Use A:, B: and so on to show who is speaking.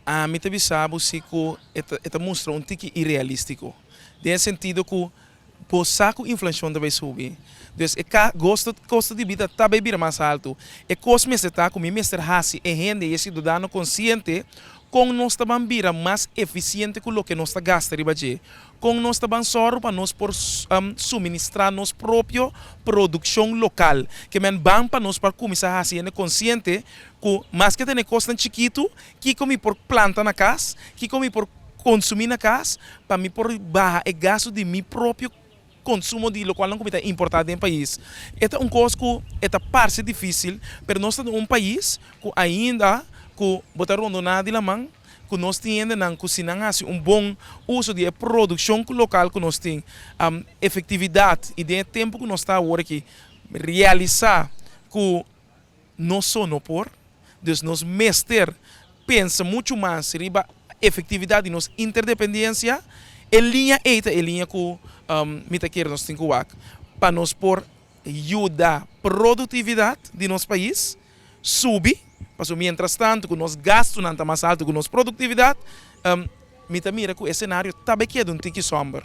A: Ami ta bisa bo si ku e ta mustra un tiki irealístiko. Den sentido ku bo sa ku inflashon ta bai subi. Dus e gasto kosto di bida ta bai bira mas altu. E kos mester ta ku mi mester hasi e hende i e siudadano konsiente kon nos ta ban bira mas efisiente ku loke nos ta gasta riba dje. Kon nos ta ban sòru pa nos por suministrá nos propio produkshon lokal. Ke men ban pa nos por kuminsá hasi hende konsiente ku maske tene kosnan chikitu, kiko mi por planta na kas, kiko mi por konsumí na kas pa mi por baha e gastu di mi propio konsumo di lokualnan ku mi ta importá den pais. E ta un kos ku e ta parse difísil, pero nos ta den un pais ku ainda ku bo ta rondoná di laman, ku nos tin hendenan ku si nan hasi un bon uso di e produkshon lokal ku nos tin, efektividat i den e tempu ku nos ta awor aki realisá ku nos so no por, dus nos mester pensa muchu mas riba efektividat di nos interdependensia. E liña ei ta e liña ku mi ta kere nos tin ku wak pa nos por yuda produktividat di nos pais subi, pasobra mientras tantu ku nos gastunan ta mas altu ku nos produktividat, mi ta mira ku e senario ta bai keda un tiki somber.